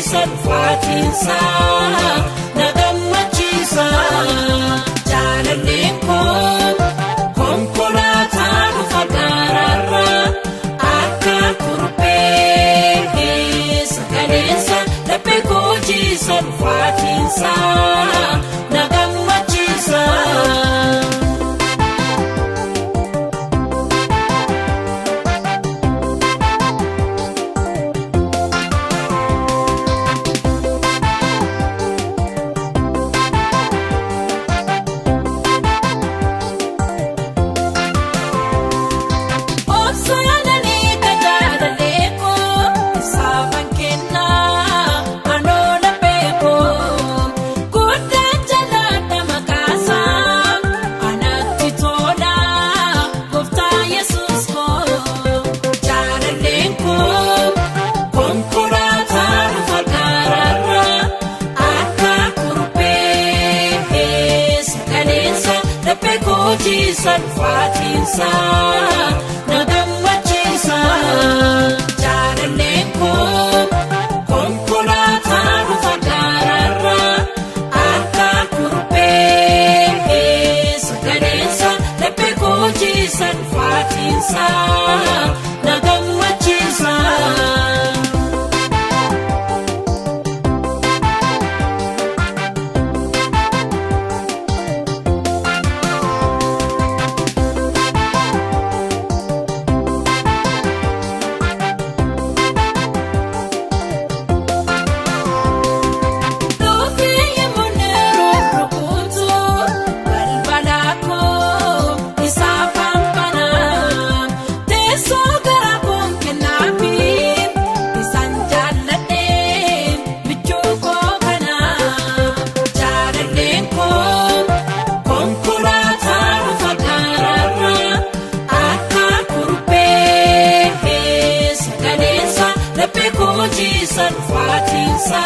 jiisa dhufaatiinsa na gammachiisa. Jaalalleen koo konkolaataa dhufa gaaraarra akka kuruphee sagaleensa laphee koo jiisa dhufaatiinsa na gammachiisa. Obsaananii tajaajilee koo isaafan kennaa anoola beekoo guddaa jalaadha maqaasaa anatti tolaa gooftaa Yesuus koo jaalalleen koo konkolaataa dhufa gaaraarra akka kuruphee sagaleensa laphee koo jiisa dhufaatiinsa na gammachiisa. Jaalalleen koo konkolaataa dhufa gaaraarra akka kuruphee sagaleensa laphee koo jiisa dhufaatiinsa na gammachiisa. Dhuufee muniruu rukutu balbala koo isaa faanfana teessoo gara koon kennaafi isaan jaalladhee michuu koo kana jaalalleen koo konkolaataa dhufa gaaraarra akka kuruphee sagaleensa laphee koo jiisa dhufaatiinsa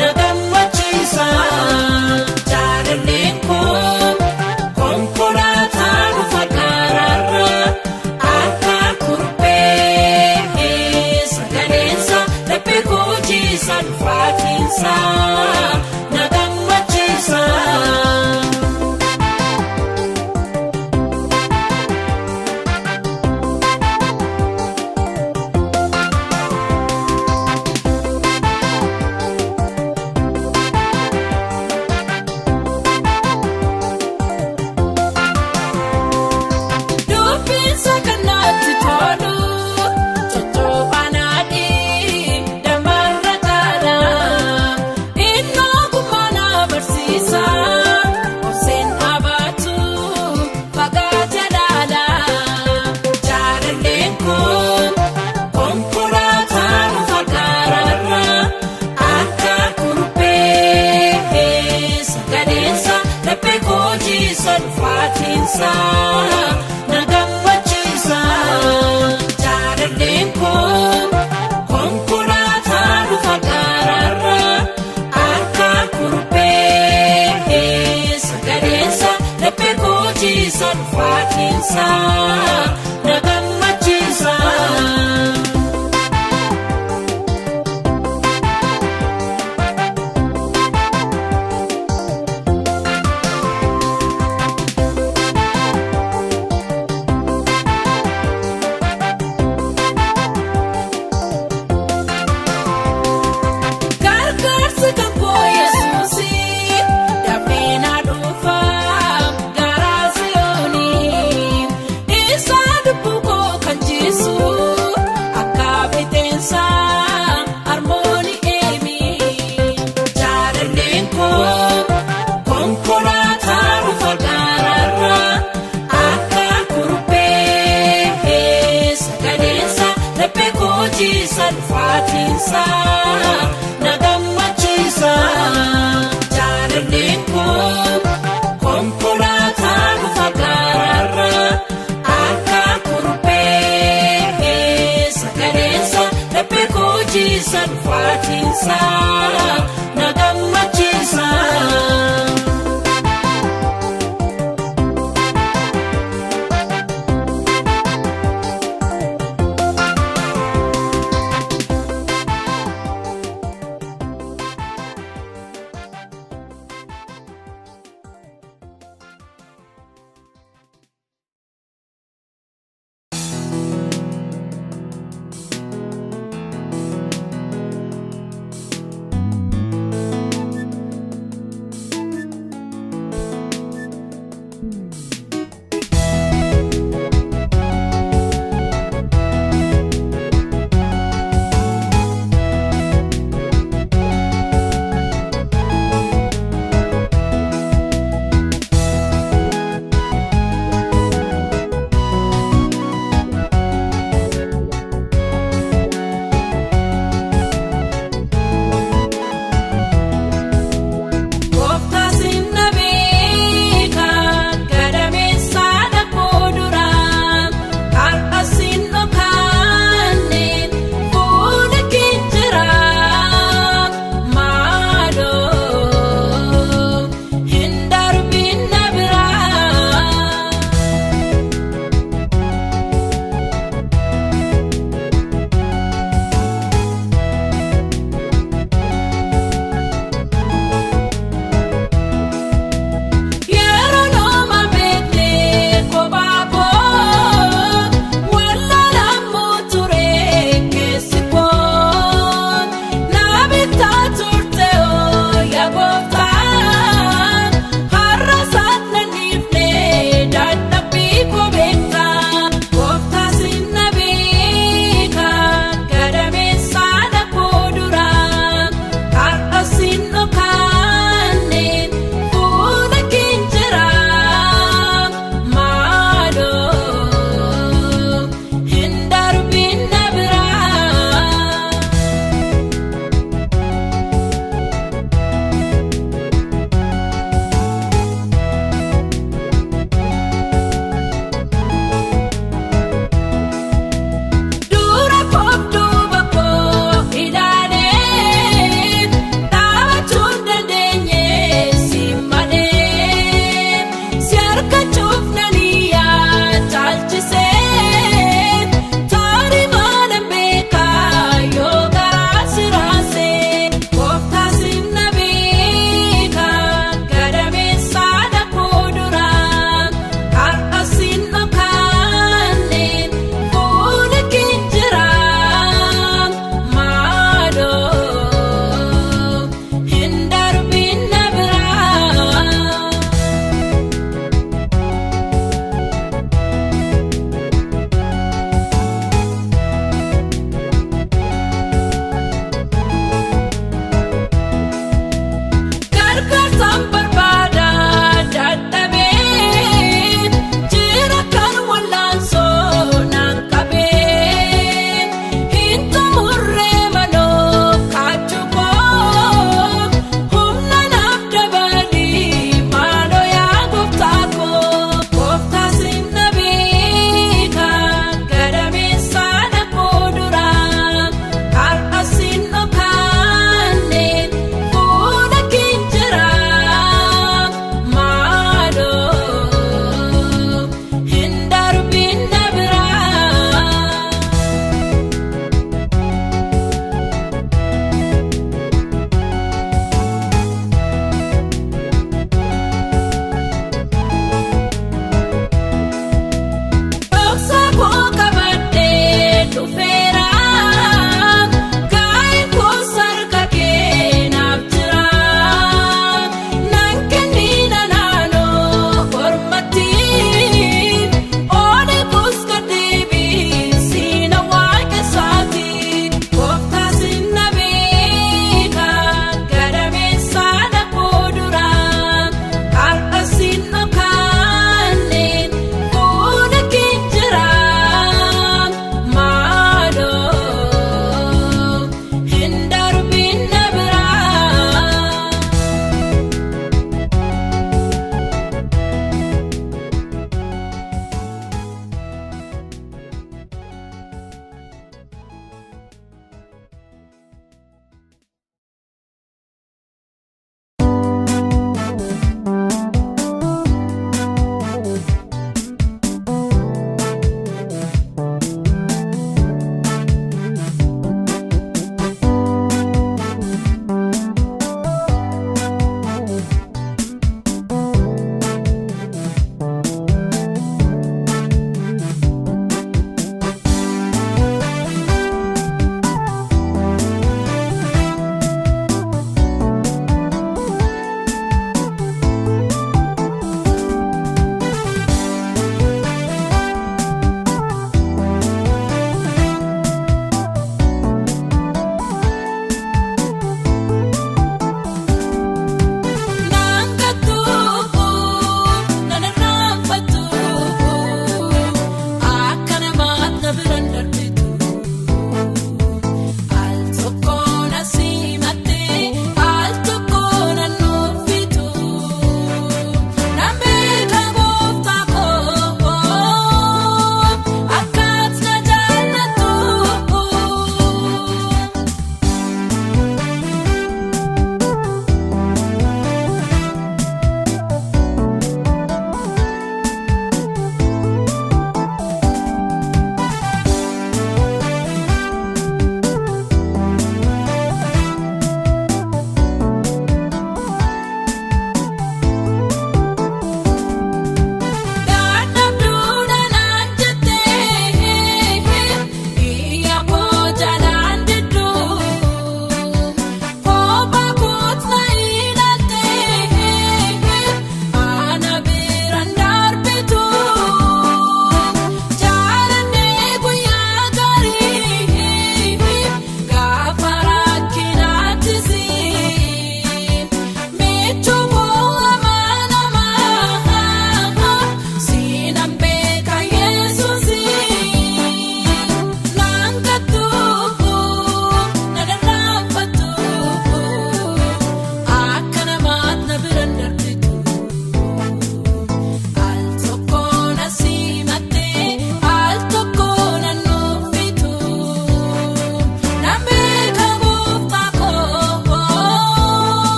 na gammachiisa. Jaalalleen koo konkolaataa dhufa gaaraarra akka kuruphee sagaleensa laphee koo jiisa dhufaatiinsa na gammachiisa. Dubbisa kanatti tolu tottoobaanaadhi damarra taala inni ogummaa na barsiisa obseen dhaabatu fagaate laala jaalalleen koo konkolaataa dhufa gaaraarra akka kuruphee sagaleensa laphee koo jiisa dhufaatiinsa na gammachiisa. Jaalalleen koo konkolaataa dhufa gaaraarra akka kuruphee sagaleensa laphee koo jiisa dhufaatiinsa na gammachiisa. Gargaarsi kan koo Yesuusi dafee na dhufa gara Siyoonii isa lubbuu koo kan jiisu akka fixeensa harmooni eemi. Jaalalleen koo konkolaataa dhufa gaaraarra akka kuruphee sagaleensa laphee koo jiisa dhufaatiinsa na gammachiisa. Jaalalleen koo konkolaataa dhufa gaaraarra akka kuruphee sagaleensa laphee koo jiisa dhufaatiinsa na gammachiisa.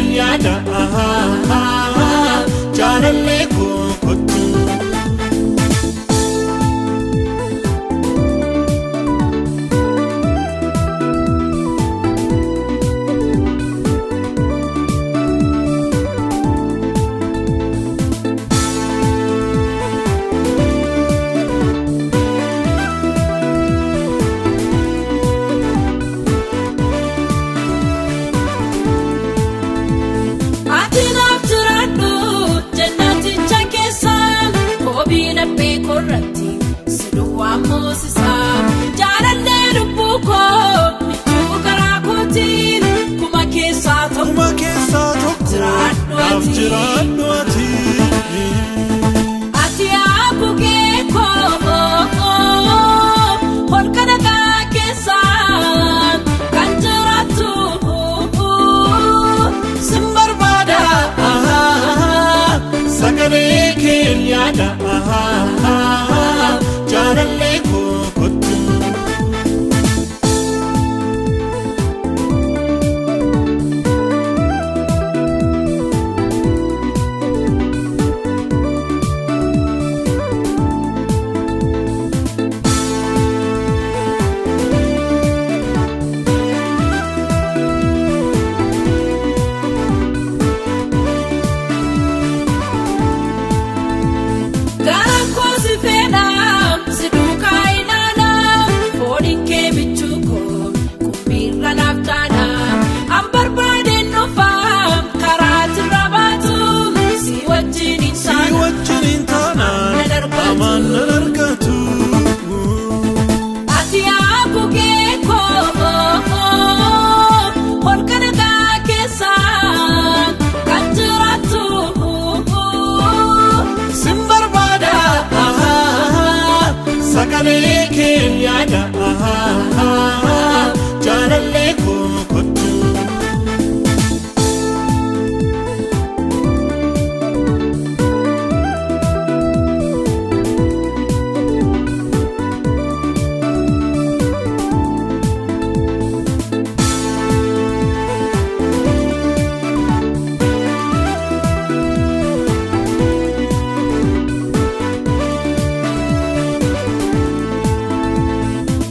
keen yaada jaalallee koo kottu. Ati naaf jiraadhu jannaticha keessa koobii laphee korratti si duwwaa moosisa. Jaalallee lubbuu koo michuu karaa kootiin kuma keessaa tokko Kuma keessaa tokko jiraadhu naaf ati. jiraadhu ati. Ati haguugee koo holqa dhagaa keessa kan jiraattu. Sin barbaada sagalee keen yaada jaalallee koo kottu. Garaan koo si fedha si duukaa ilaala fooniin kee michuu koo qubbiirra naaf taana an barbaadeen dhufa karaa tirra baatu si wajjin hin Si taana wajjin hin taanaan nan argatu. hamaan nan argatu. Ati haguugee koo holqa dhagaa keessa kan jiraattu. Sin barbaada sagalee keen yaada jaalallee koo kottu.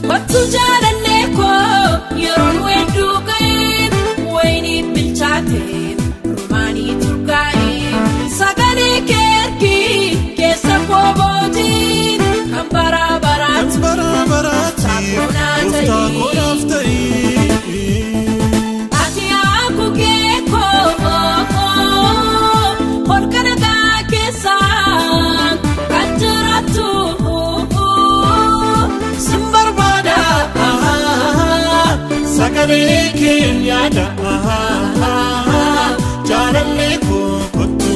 Kottu jaalallee koo yeroon weedduu ga'ee wayinii bilchaate rumaanii turgaa'e sagalee kee ergi keessa koo boojii kan bara Kan baraatu bara baraatiif gooftaa koo naaf ta'i. Ati haguugee koo holqa dhagaa keessa kan jiraattu. Sin barbaada sagalee keen yaada jaalallee koo kottu.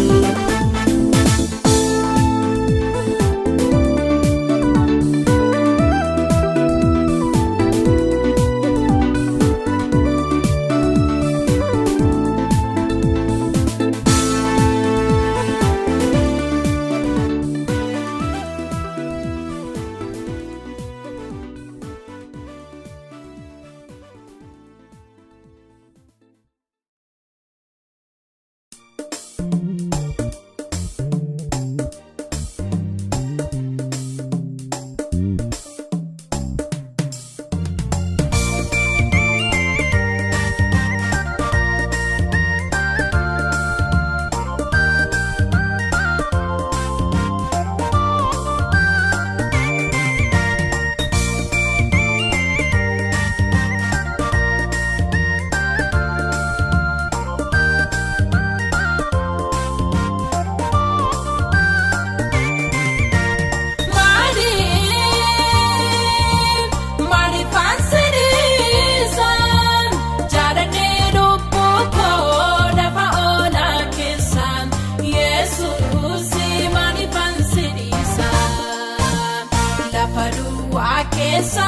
Keessa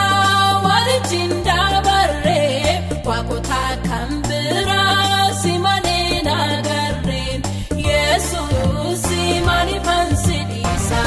waliin dabarree waaqota kan biraa si malee nagarree Yesuus maaliifan si dhiisa.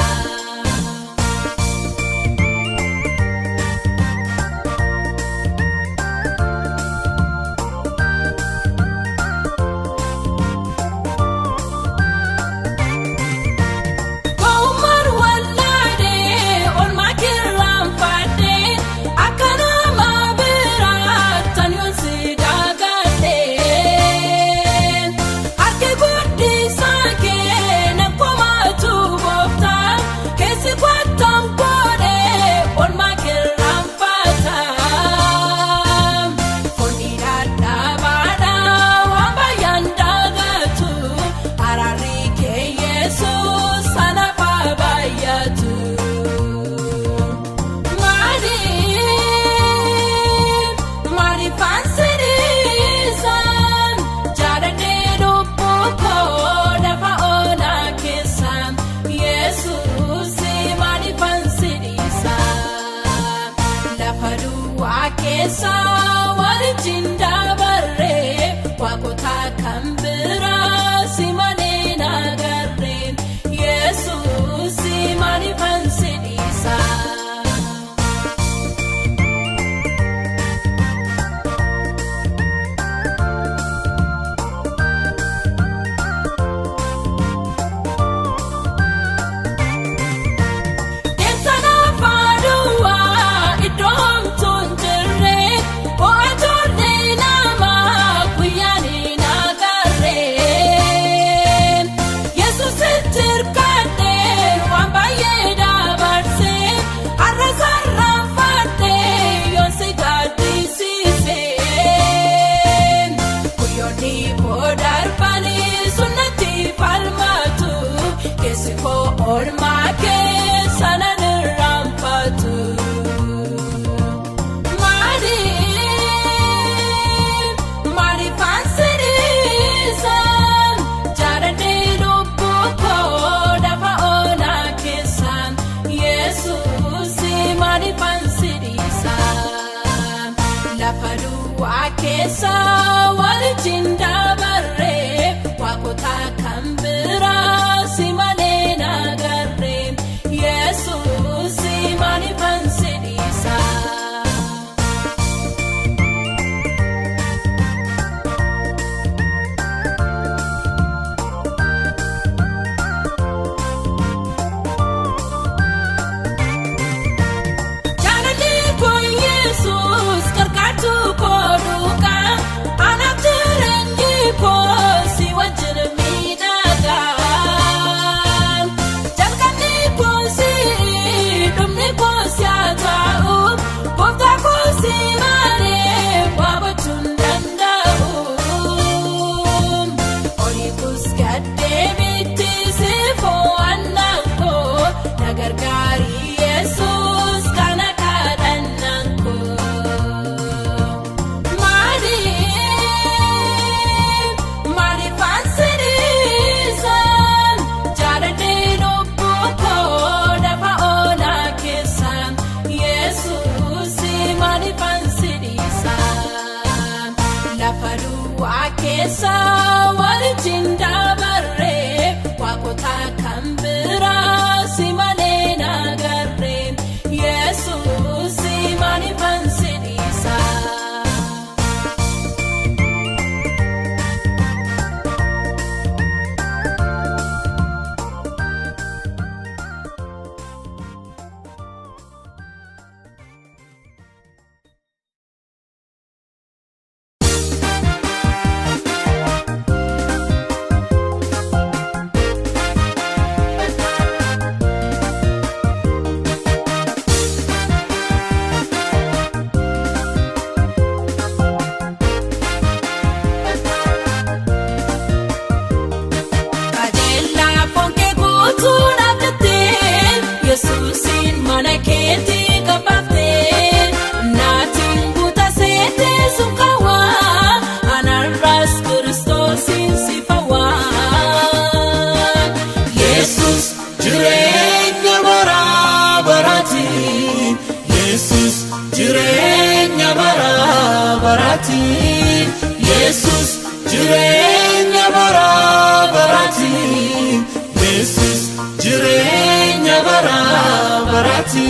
keessa waliin dabarree waaqota kan biraa si malee nagarree Yesuus maaliifan si dhiisa. Deemsa faaduwaa iddoo homtuun jirre ho'atoonni namaa guyyaan hin agarre. Yesuusitti hirkadhee waan baay'ee dabarse har'a sararaanfadhee yoon si gaddisiise. Guyyoonni koo darbanii sunnatti falmatu keessi koo oolmaa keessa nan irraanfatu. Maaliif maaliifan si dhiisa jaalalli lubbuu koo lafa onaa keessa Yesuus maaliifan si dhiisa lafa duwwaa keessa waliin dabarree waaqota kan biraa si malee nagarree Yesuus maaliifan si dhiisa. Jaalalli koo Yesuus gargaartuu koo duukaa anaaf jireenyi koo si wajjin miidhagaa. Jalqabni koo si dhumni koo si haa ta'u gooftaa koo si malee waa gochuu hin danda'u. Oliikus gaddeebiitti si fo'annaan koo na gargaari Yesuus kana kadhannaan koo. Maaliif maaliifan si dhiisa jaalalli lubbuu koo lafa onaa keessa Yesuus maaliifan si dhiisa lafa duwwaa keessa waliin dabarree waaqota kan biraa si malee nagarree Yesuus maaliifan si dhiisa. Qajeelaa fonkee guutuu dhaabdattee Yesuusiin mana keetti qabaaftee naatiin guutaa seetee sun kaawwaa anarraas kiristoosiin si fawwaa. Yesus jireenya bara baraati. Yesus jireenya bara baraati. Yesus jireenya bara baraati. Yesus jireenya bara baraati.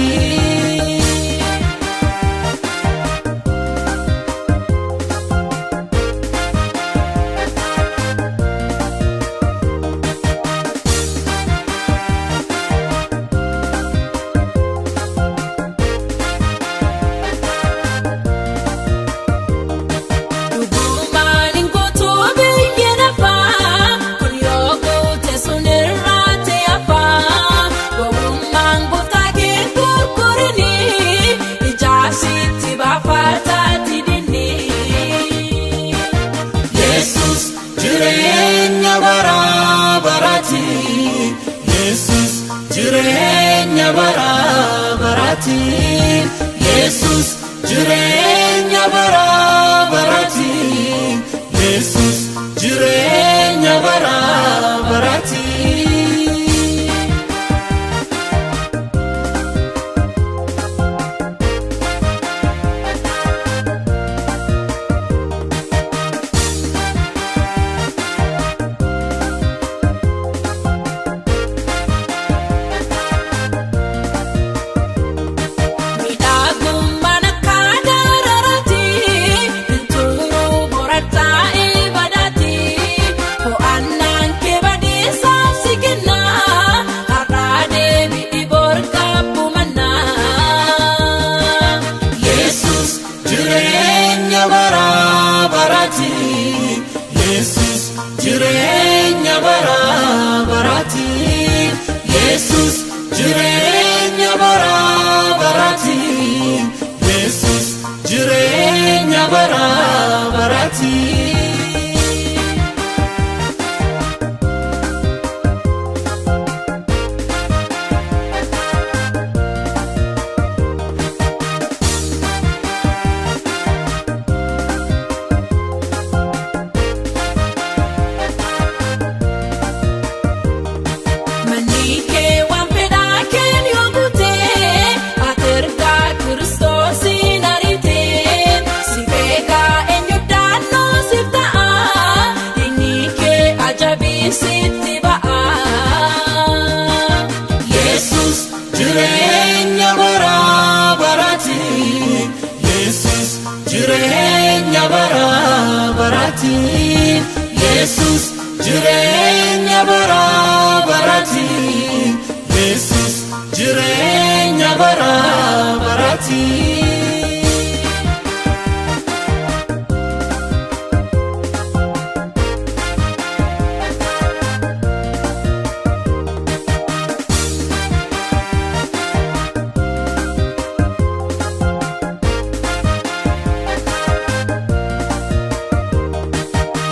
Dhugumaan hin guutuu biyyi lafaa kun yoo guute sun irraa ta'e hafaa gowwummaan gooftaa kee gurgurini ijaarsitti baafataati dinni. Yesus jireenya bara baraati. Yesus jireenya bara baraati. Yesus jireenya bara baraati. Yesus jireenya bara baraati. baraati.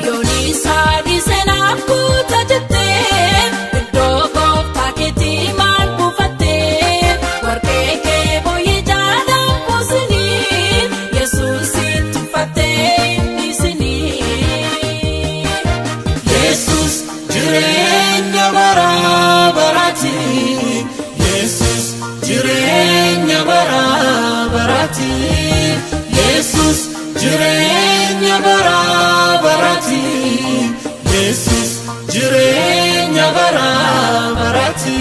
Yooni saadhi seenaaf guuta jettee iddoo gooftaa keetii maal buufattee warqee kee booyyee jaalaan buusinii Yesuusitti tuffattee dhiisinii. Yesus jireenya bara baraati. Yesus jireenya bara baraati. Yesus jireenya bara baraati. Yesus jireenya bara baraati.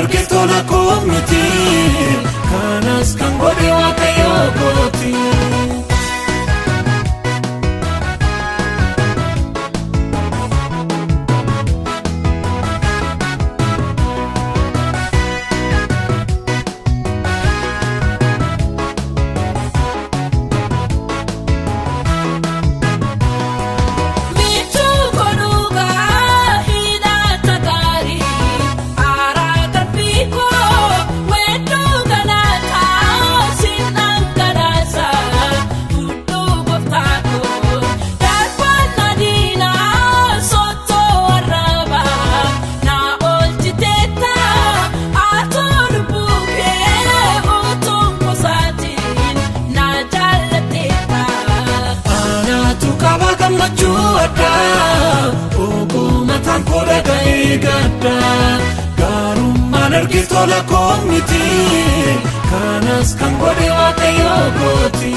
Arge tola koo miti, kanas kan godhe Waaqayyo kooti. Michuu konuugaa hidhata gaarii aaraa galfiikoo weedduu galaataa sinaan galaasaa fudduu gooftaakoo darbaan adiinaa sottoo warraabaa na oolchiteetta atoo lubbuu kee utuun kusaatiin na jaallateetta. Anaatu qaba gammachuu addaa, ogumataan koo dhaga'ee gaddaa. Gaarummaan arge tola koo miti, kanas kan godhe Waaqayyo kooti.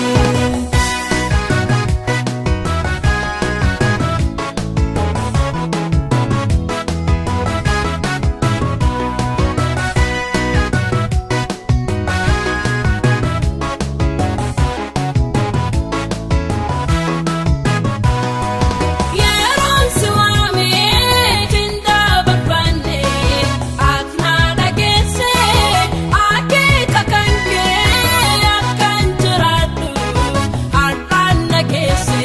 Yeroon si waamee kindaa barbaanne akna dhageesse akeeka kan kee akkan jiraadhu har'aan dhageesse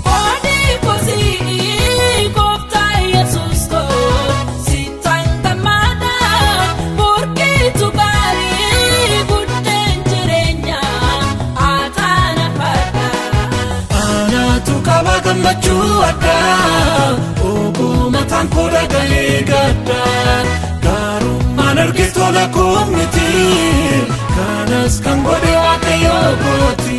qoodii kosii gooftaa Yesuus koo sitaan gammaada burqitu gaarii buddeen jireenyaa ataana fadha. Anaatu qaba gammachuu addaa, ogumataan koo dhaga'ee gaddaa. Gaarummaan arge tola koo miti, kanas kan godhe Waaqayyo kooti.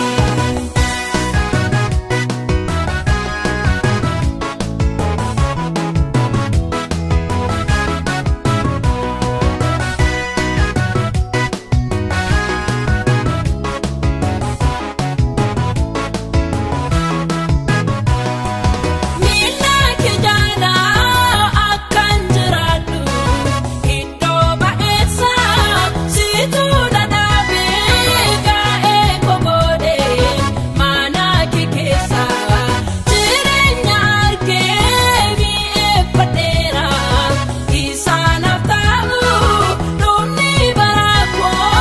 Miila kijaalaa akkan jiraadhu iddoo ba'eessa situu dhadhaabee gaa'ee kogoodee mana keessa jireenya argee mi'eeffadheera isaanaaf ta'u dhumni bara koo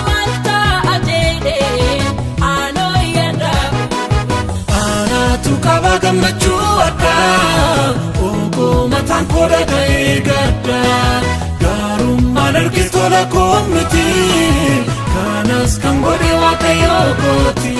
maal ta'a jedhee anoo yaadamu. Anaatu qaba gammachuu addaa, ogumataan koo dhaga'ee gaddaa. Gaarummaan arge tola koo miti, kanas kan godhe Waaqayyo kooti.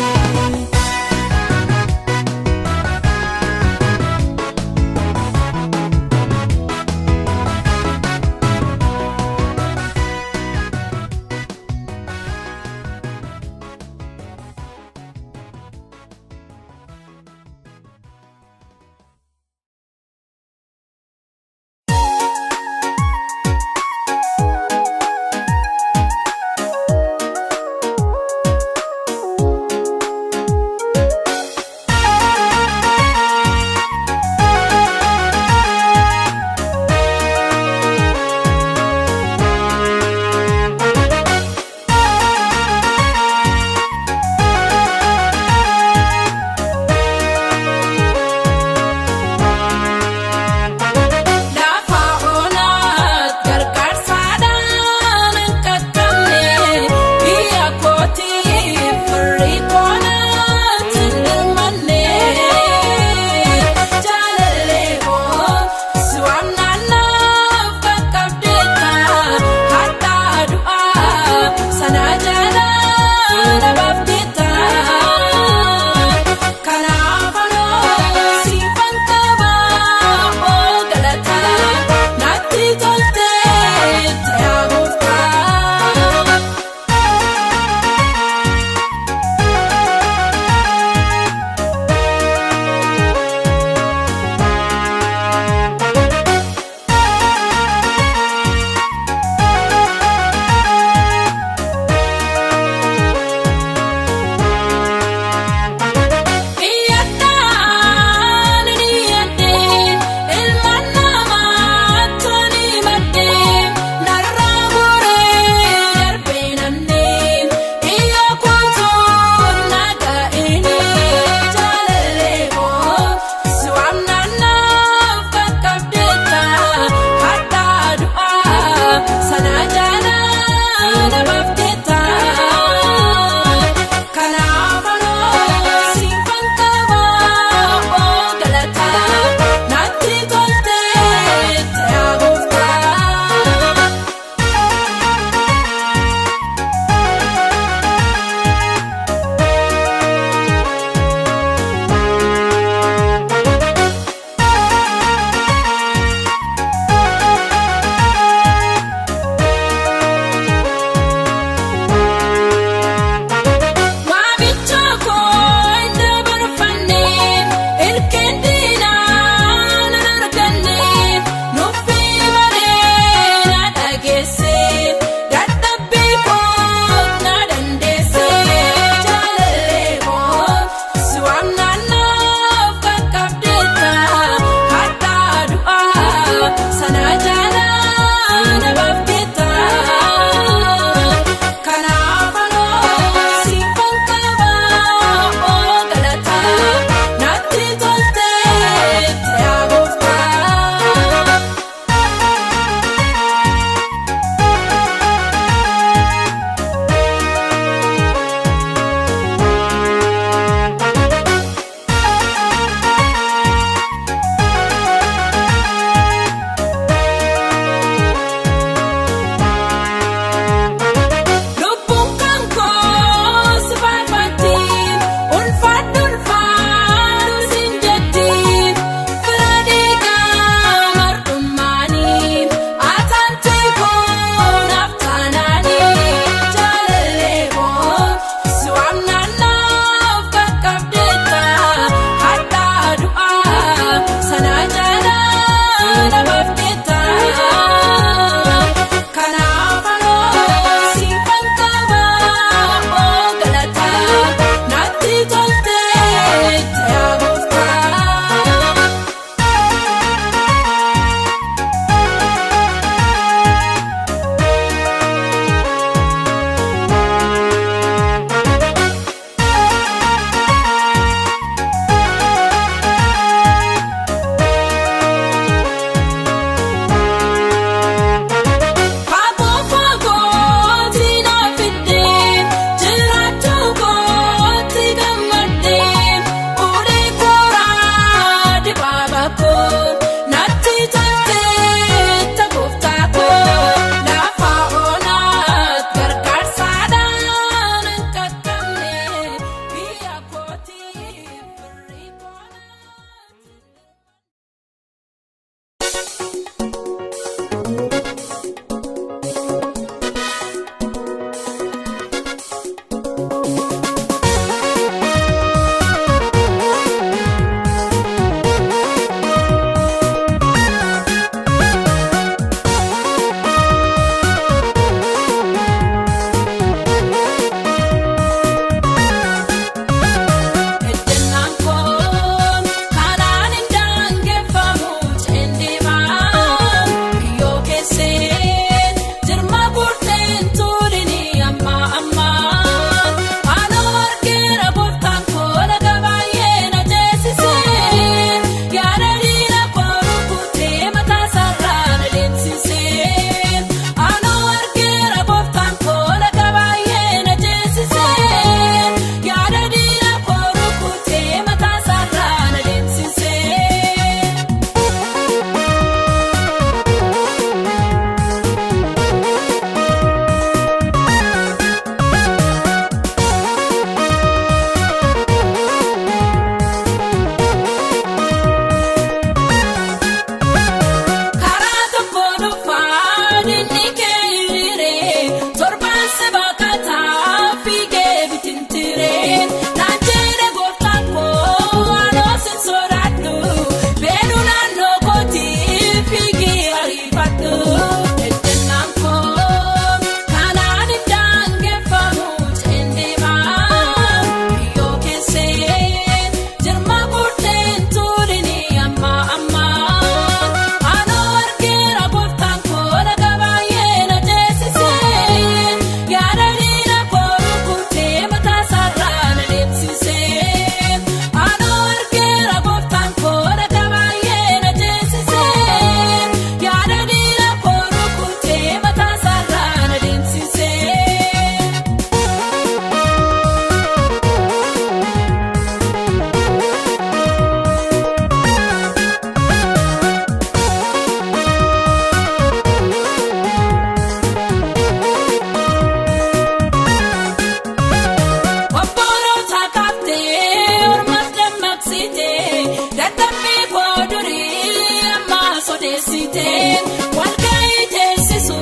hojjetee walga'ii teessisu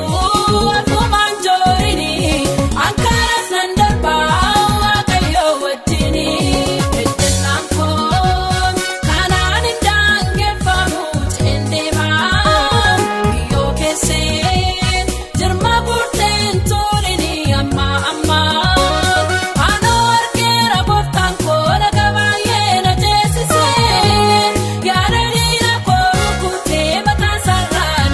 afumaan joorini ankaras nan darbaa waaqayyoo wajjini. Ejjennaan koo kanaan hin daangeffamu ceendeemaa biyyoo keessee jirma burteen turini amma amma. Anoo argeera gooftaan koo laga baay'ee na ceesisee yaada dhiira koo rukutee mataa sarara.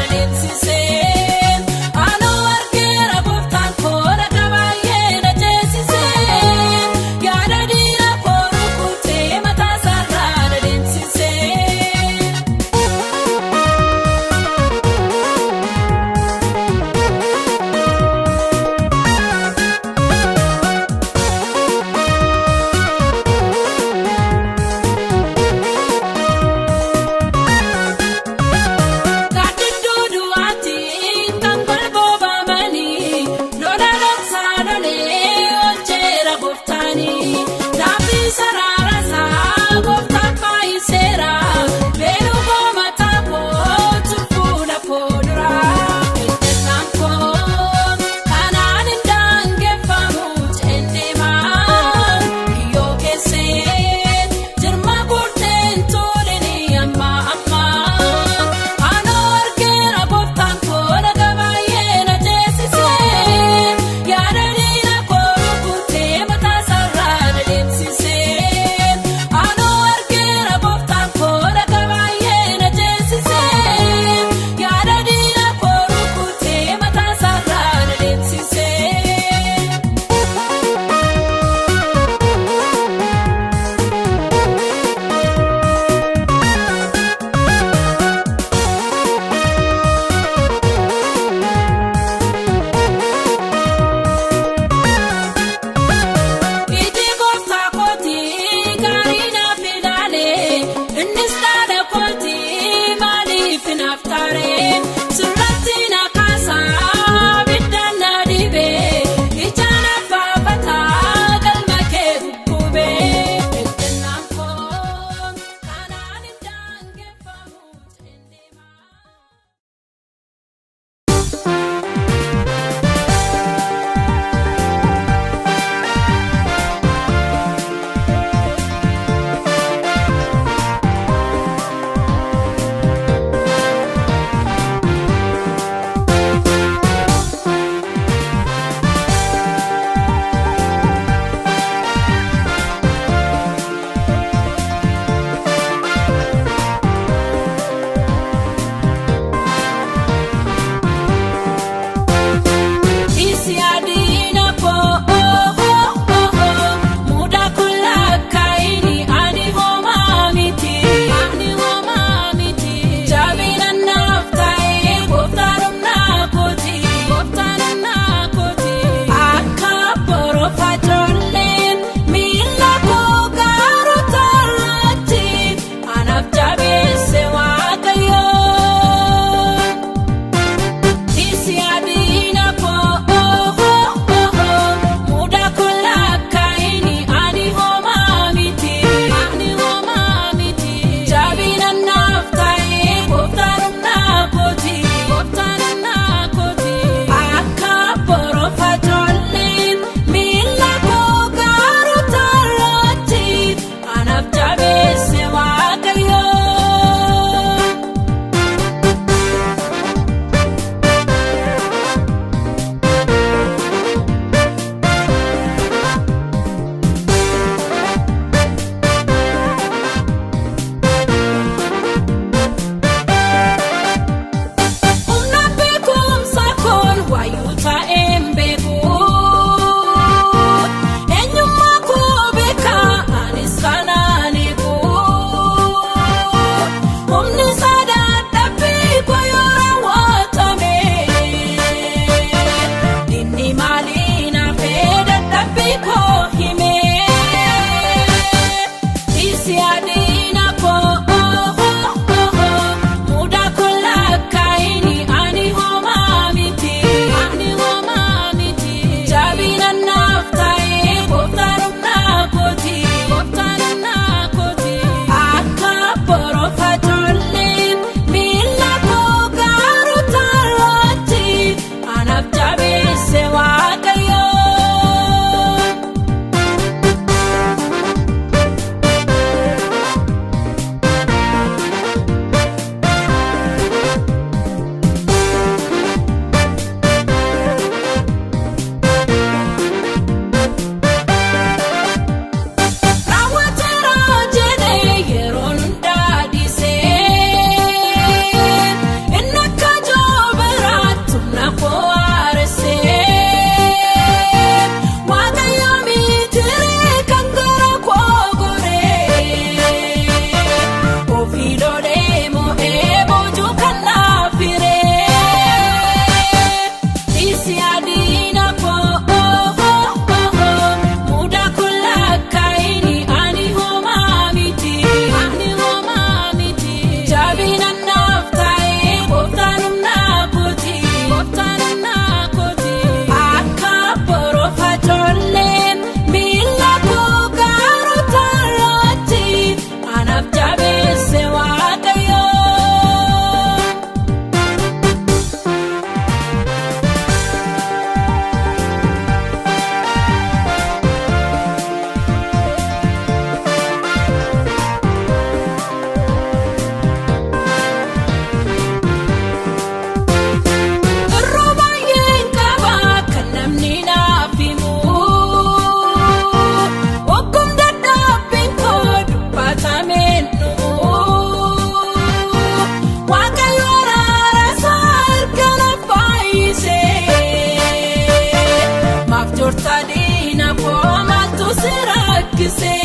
si rakkise.